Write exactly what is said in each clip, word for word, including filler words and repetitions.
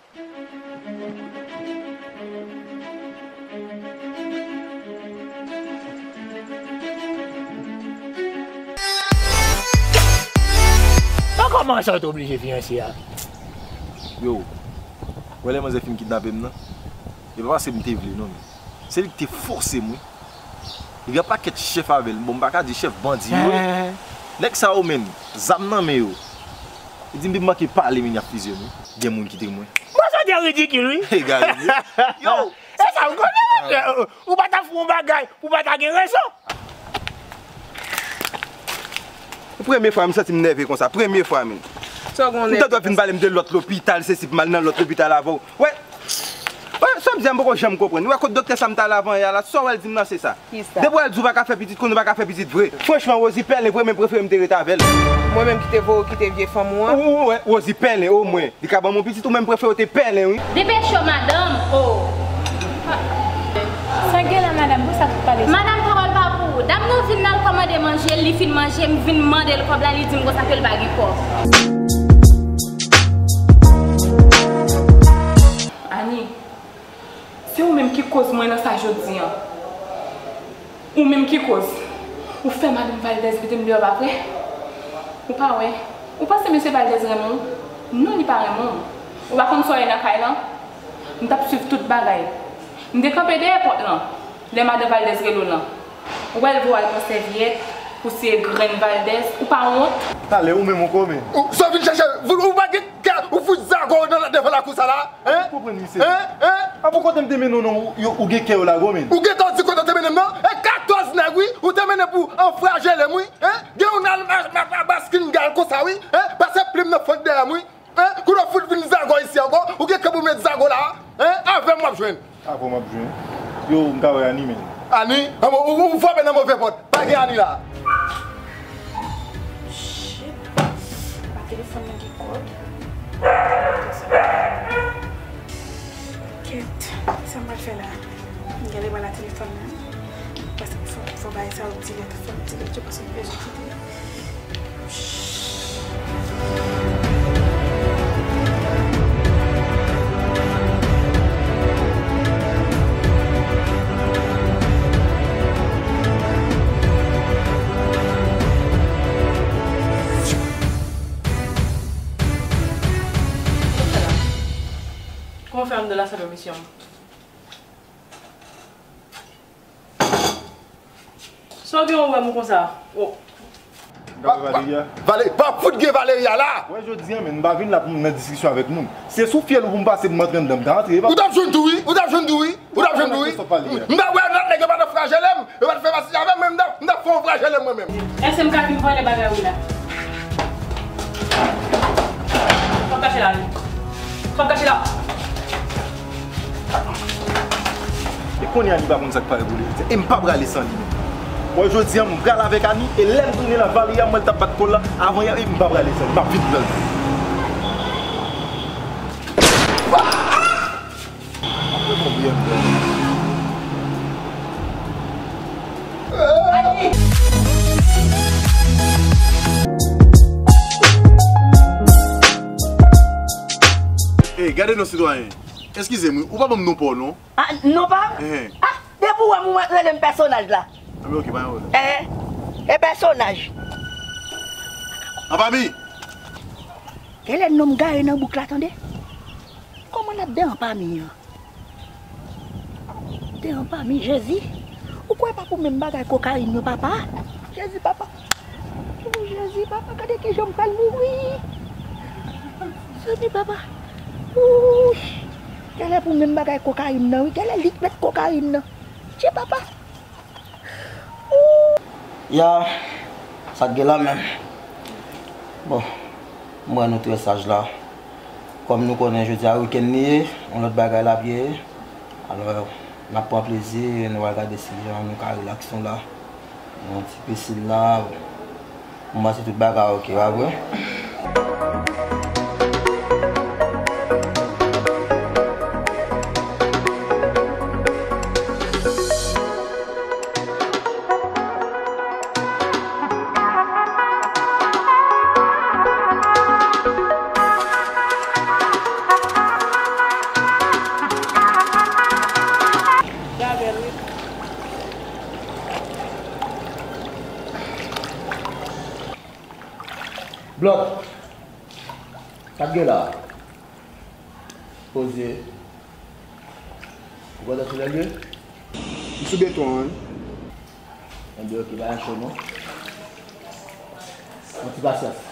Bon, kòman sa w te oblije fiyanse a? Yo, wè lè manzè fin kidnape m nan? E pa paske m te vle non, men se li ki te fòse m, wi. Li gen pakèt chèf avè l, bon, m pa ka di chèf bandi yo, wi. Nèg sa yo menm, zam nan men yo. Li di m depi m manke pale, men y ap fizye m, wi. Gen moun ki te mwen. Mwen santi ridikil, wi. Egare m, wi. Yo! E sa m konnen, monchè. Ou pa ta fè yon bagay pou w pa ta gen rezon. Premye fwa m santi m nève konsa, premye fwa, men. Sa w gen nève? M tande w ap vin pale m de lòt lopital, sesi pou m al nan lòt lopital avè w. Wè, wè, sa w ap di a, m poko janm konprann. Ou wè kot doktè sa m t al avan yè a la, sa w wè l di m nan, se sa. Kisa? Depi w al di w pa ka fè pitit, konnen w pa ka fè pitit vre. Franchman, Rosie Pèlen vre, men prefere m te ret avè l. Mwen menm ki te voye w kite vye fanm ou an? Ou, ou, wè, Rosie Pèlen, omwen. Li ka ban m yon pitit, ou menm prefere w te pèlen, wi. Depeche w, madanm, o. Sa gen la, madanm, pou sa tout pale sa? Madanm, pawòl pa pou ou. Dam nan vin nan kòmande manje, li fin manje, m vin mande l kòb la, li di m konsa ke l pa gen kòb. Ani, se ou menm ki koz mwen nan sa jodi an. Ou menm ki koz. Ou fè madanm Valdez mete m deyò, pa vre? Ou pa wè? Ou panse mesye Valdez renmen w? Non, li pa renmen w. Ou pa konn sa w ye nan kay lan? M t ap swiv tout bagay. M te kanpe dèyè pòt lan lè madan Valdez rele w lan. Ou wè l voye w al pran sèvyèt pou siye grenn Valdez. Ou pa wont? Talè ou menm ankò, men. Ou, sa w vin chèche? Ou, ou pa gen kè, ou fout zago w nan, devan lakou sa la, hein? Ou konprann, misye? Hein? Hein? A pou kote m te mennen w nan, ou, ou gen kè w lago, men. Ou gentan di kote w te mennen m nan? E katòz nèg, wi, ou te mennen pou anfrajele m, wi, hein? Gen youn al ma, ma, ma, maskin gal konsa, wi, hein? Pase plim nan fant dèyè m, wi, hein? Kounye a w fout vin zago isi ankò, ou gen kè pou met zago la, hein? Avè m w ap jwenn. Avè w m ap jwenn. Yo, m ka wè Ani, men. Ani? An bon, ou, ou frape nan move pòt. Pa gen Ani la. Shit. Pa telefòn nan gen kòd. Kèt, sa m pral fè la? M gade bala telefòn nan. Paske fò, fò bagay sa yo delete, fò m delete yo paske m bezwen kite. Kòman w fè anndan lasalon, mesye m? Sa w gen w wè m konsa? Oh. Gade Valeria. Vale, pa fout gen Valeria la! Wè jodi an, men, m pa vin la pou m nan diskisyon avèk moun. Se sou fyèl ou pou m pase pou m antre anndan, m ta antre, e pa. Ou t ap jwenn tou, wi. Ou t ap jwenn tou, wi. Ou t ap jwenn tou, wi. M ta wè lòt nèg yo pa t ap flajele m, yo pa t fè masaj avè m, men m ta, m ta fè yon flajele mwen menm. Èske m ka vin vòlè bagay ou la? Fò m kache la, wi. Fò m kache la. E kounye a li pa konn sa k pare pou li. E m pa prale san li menm. Bon, jodi a, m pral avèk Ani, e lè m tounen la, Valeria, m wè l t ap bat kò l la, avan yè, e m pa prale san li. M ap vin pran li. Ey, gade non, sitwayen. Eskize m, wi. Ou pa ban m non pa w, non? Ah, non pa m? Ehe. Ah, depi w wè m, ou rele m pèsonaj la. Anben, oke, pa gen pwoblèm. Ehe. E pèsonaj. Anpami! Genlè nonm gaye nan bouk la, tande. Kòman n ap de Anpami an? Te Anpami, Jezi. Ou kwè pa pou menm bagay kokayin yo, papa? Jezi, papa. O Jezi, papa, gade kijan m pral mouri. Zanmi, papa. Wouy. Genlè pou menm bagay kokayin nan, wi. Genlè li k mèt kokayin nan. Tye, papa. Ya, sa k gen la menm? Bon, m wè nou trè saj la. Kòm nou konnen jodi a wikenn li ye, yon lòt bagay l ap ye. Alò, n ap pran plezi, nou pral gade si jan nou ka rilaks nou la. Yon ti pisin la. Bon, m panse tout bagay oke, pa vre? Blòk! Sa k gen la? Poze. Ou kontan sou lèl ye? M sou beton an. Enben, oke, pa gen cho non. Yon ti pasyans.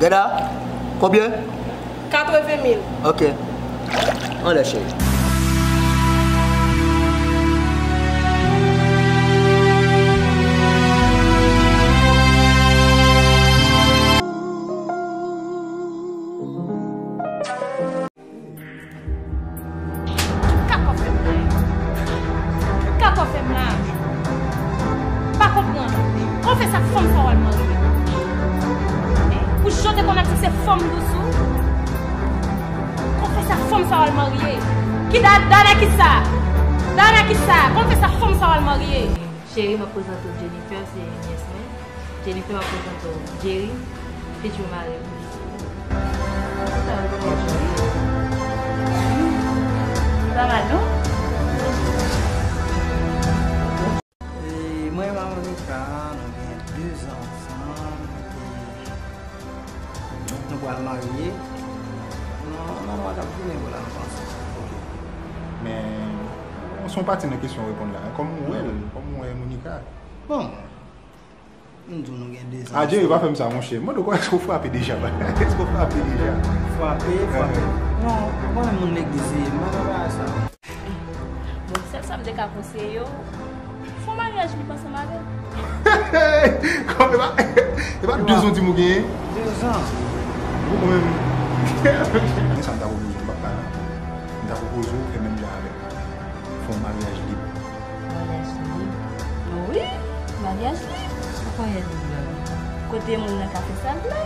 Gada, konbyen? Katreven mil. Ok. Anlè, cheri. Kaka w fè m la? Kaka w fè m la? Pa konprann. Konfès ak fanm sa w al marye. Pou jan w te konn ap di se fanm dous ou. Konfès ak fanm sa w al marye. Ki da, da nan ki sa? Da nan ki sa? Konfès ak fanm sa w al marye. Cheri, m ap prezante w Jennifer, se nyès mwen. Jennifer, m ap prezante w Jerry, fitur mari m. Sa va, non? E, mwen e Monica, nou gen de zan ansanm, e nou pral marye. Nan, nan mwa k ap vini yo la, m panse. Ok. Men, se yon pati nan kesyon w reponn la, kòman w wè l, kòman w wè Monica? Bon, m di w nou gen de zan. Ah, Jerry, pa fè m sa, monchè. Mwen, mande w, èske w frape deja, ba? Èske w frape deja? Frape, frape. Non, ou konnen moun legliz li ye, m pa nan bagay sa. Bon, sèl sa m te ka konseye yo, fè yon maryaj lib ansanm avè l. Kòman, e pa, e pa de zan w di m ou genyen? De zan. Ou menm. Men sa m ta pwopoze w, m p ap pa la. M ta pwopoze w fè menm jan avè m. Fè yon maryaj lib. Maryaj lib? Wi, maryaj lib. Ou konnen lib la. Kote moun nan ka fè sa l vle.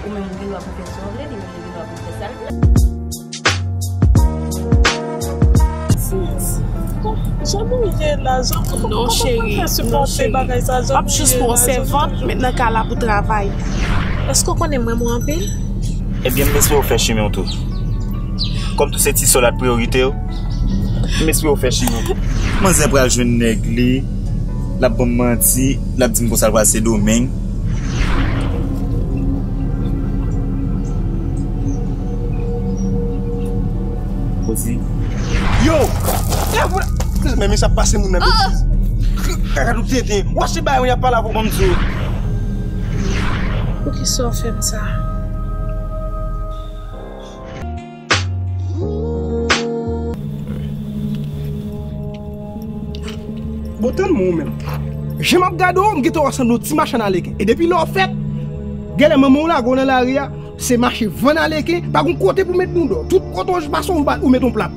Ou menm ou gen dwa pou fè sa w vle, li menm li gen dwa pou fè sa l vle. Sis, jan nou ye la, jan, kòman, kòman pou n fè sipòte bagay sa, jan nou ye la, jan nou ye la? M ap jis pran w sèvant, men nan ka la pou travay. Èske w konnen m renmen w anpil? Ebyen, m espere w fè chimen w tou. Kòm tou se ti sòl ak priyorite w, m espere w fè chimen w tou. Manzè pral jwenn nèg li, l ap ban m manti, l ap di m konsa l pral Sendomeng. Poze. Yo! Men misye ap pase moun nan betiz. Kaka tout tenten. W achte bagay moun y ap pale avè w, ban m di w. Poukisa w fè m sa? Bon, tann mwen ou menm. Jan m ap gade w, m gentan wè w sanble yon ti machann aleken. E depi lè w fèt, genlè manman w lage w nan lari a, se mache vann aleken, pa gon kote pou met bounda w. Tout kote w pase, ou ba, ou met yon plat.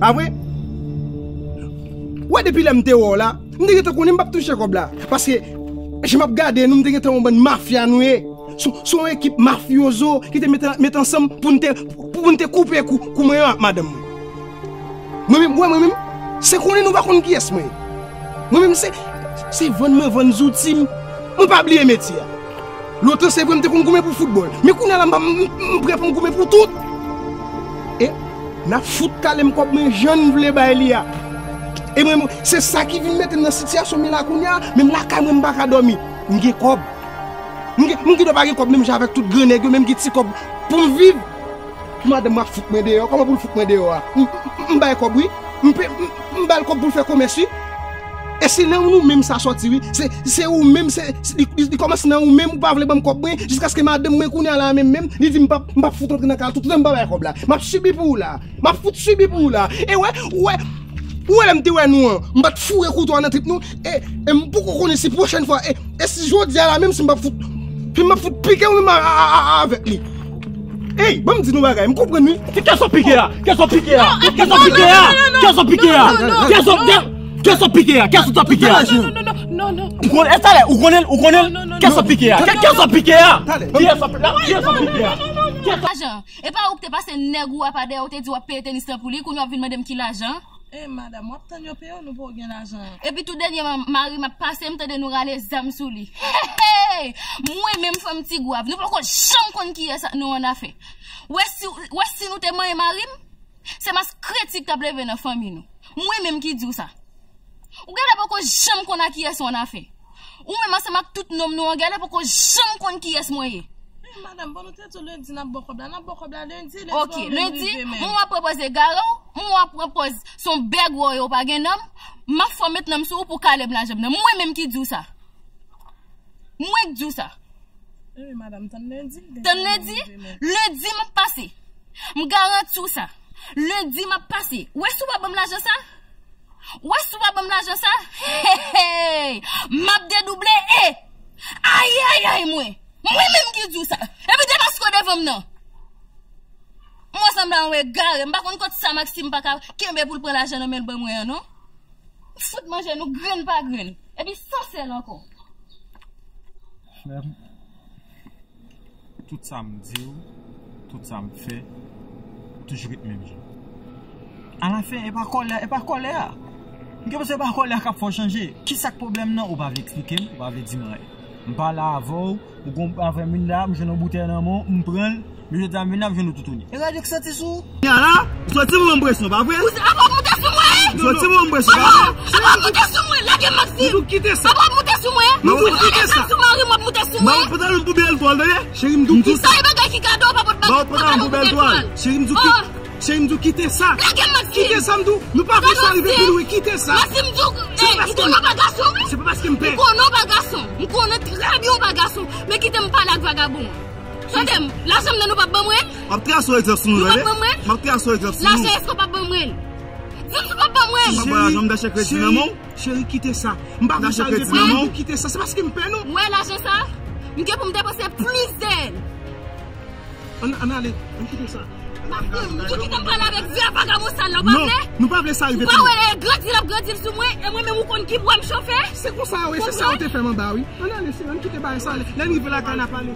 Pa vre? Ou wè, depi lè m te wè w la, m te gentan konnen m p ap touche kòb la. Paske, jan m ap gade nou, m te gentan wè yon bann mafya nou ye. Se, se yon ekip mafyozo ki te met, met ansanm pou n te, pou n te koupe kou, kou mwen an ak madanm mwen. Mwen menm, w wè mwen menm, se konnen nou pa konn kiyès mwen ye. Mwen menm, se, se vann mwen vann zouti m. Mwen pa bliye metye a. Lontan se vre m te konn goumen pou foutbòl. Men kounye a la m pa m, m, m prè pou m goumen pou tout. E n ap fout kale m kòb mwen jan n vle bay li a. E mwen, se sa ki vin mete m nan sitiyasyon m ye la kounye a, menm lakay mwen m pa ka dòmi. M gen kòb. M gen, m gen dwa pa gen kòb menm jan avèk tout gran nèg yo, men m gen ti kòb pou m viv. Pou madanm m ap fout mwen deyò, kòman pou l fout mwen deyò a? M, m, m bay kòb wi. M pe, m, m ba l kòb pou l fè komès wi. E se nan nou menm sa sòti wi. Se, se ou menm, se, se- li, li, li kòmanse nan ou menm, ou pa vle ban m kòb mwen, jiskaske madanm mwen kounye a la menm menm, li di m p ap, m p ap fout antre nan kay la, toutan m pa bay kòb la. M ap sibi pou ou la. M ap fout sibi pou ou la. E wè, ou wè, ou wè lè m te wè nou an, m pa t foure kouto a nan trip nou, e, e m poko konnen si pwochèn fwa, e, e si jodi a la menm si m p ap fout, si m ap fout pike ou menm a, a, a, a, avèk li. Ey, ban m di nou bagay, m konprann wi. Kè sa w pike a? Kè sa w pike a? Kè sa w pike a? Kè sa w pike a? Kè sa w, kè, kè sa w pike a? Kè sa w t ap pike a? Non, non, non, non, non, non, non. Ou konnen, e talè, ou konnen l, ou konnen l? Kè sa w pike a? Kè, kè sa w pike a? Kiyès w ap, kiyès w ap pike a? Kè sa Lajan. E pa ou ki te pase nèg ou a pa dèyè, ou te di w ap peye tenis lan pou li, kounye a w ap vin mande m ki lajan? E madanm, w ap tann yo peye w, nou poko gen lajan an. Epi tou dènyèman, mari m ap pase, m tande nou rale zam sou li. Hey, hey! Mwen menm fanm Tigwav, nou poko janm konn kiyès ak nou annafè. Wè si, wè si nou te manyen mari m, se mas kreti k t ap leve nan fanmi nou. Mwen menm ki di w sa. Ou genlè poko janm konn ak kiyès ou annafè. Ou menm ansanm ak tout nonm nou an genlè poko janm konn kiyès mwen ye. Men madanm, bon, nou te di w lendi n ap ba w kòb la, n ap ba w kòb la lendi, lendi pa menm rive menm. Ok, lendi, mwen w ap pran pòz egare w, mwen w ap pran pòz se yon bèg w ye, w pa gen nanm, m ap fè w met nanm sou ou pou w kale m lajan m nan. Mwen menm ki di w sa. Mwen k di w sa. Wi, madanm, tann lendi. Tann lendi? Lendi m ap pase. M garanti w sa. Lendi m ap pase. Ou wè si w pa ban m lajan sa? Ou wè si w pa ban m lajan sa? Hey, hey! M ap dedouble e! Ayayay mwen! Mwen menm ki di w sa. Epi depaske w devan m nan. Mwen sanble a yon egare. M pa konn kot sa Maxime pa ka kenbe pou l pran lajan nan men l ban mwen an non. M fout manje nou grenn pa grenn. Epi san sèl ankò. Frè m, tout sa m di w, tout sa m fè, ou toujou ret menm jan. Alafen, e pa kòlè, e pa kòlè a. M gen enpresyon se pa kòlè a k ap fè w chanje. Kisa k pwoblèm nan? Ou pa vle eksplike m, ou pa vle di m anyen. M pale avè w, ou gon avè m vin la, m jwenn yon boutèy nan men w, m pran l, men jodi a m vin la, m jwenn ou toutouni. E gade k soti sou ou. Kounya la, ou soti pou ban m presyon, pa vre? Ou se, apa w ap moute sou mwen? Ou soti pou ban m presyon, pa vre? Apa, apa w ap moute sou mwen? Lage m, Maxime. M di w kite sa. Apa w ap moute sou mwen? M di w kite sa. Ou lage m sou mari m, w ap moute sou mwen? Ba w pantalon pou bèl twal, tande? Cheri, m di w kite sa. Ba w pantalon pou bèl twal. Cheri, m di w kite. Cheri, m di w kite sa. Lage m, Maxime. Kite sa, m di w. Nou pa vle sa rive pi lwen, kite sa. Maxime, m di w, eh, m konnen w pa gason, wi. Se pa paske m pè. M konnen w pa gason. M konnen trè byen w pa gason. Men kite m pale ak vagabon an. Tande m, lajan m nan nou p ap ban mwen l? M ap trase yon egzanp sou nou, tande. Nou p ap ban mwen l? M ap trase yon egzanp sou nou. Lajan èske w p ap ban mwen l? Di m si w p ap ban mwen l. Si m pa ba w lajan, m ta chèche kredi nan men w. Cheri, kite sa. M pa vle sa rive pi lwen, m di w kite sa. Se paske m pè, non. Ou wè lajan sa? M gen pou m depanse plis dèyè l. Ann, ann ale, ann kite sa. Maxime, m di w kite m pale avèk vye vagabon sal la, ou pa vle? Non, nou pa vle sa rive pi lwen. Ou pa wè lè grandi l ap grandi l sou mwen, e mwen menm ou konn ki bwa m chofe? Se konsa, wi, se sa yo te fè m anba, wi. Ann ale, cheri, ann kite bagay sa. Lè n rive lakay, n a pale,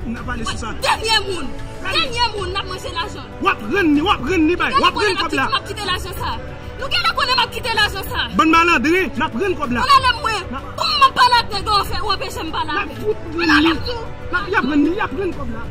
n a pale sou sa. Dènye moun, dènye moun, n ap manje lajan. W ap rann li, w ap rann li bay, w ap rann kòb la. M ap kite lajan sa. Nou genlè konnen m ap kite lajan sa. Bann malandren, n ap rann kòb la. Ann ale mwen. Kòman m ap pale ak nèg la, w anpeche m pale avè l. Ann ale m di w. Y ap rann li, y ap rann kòb la.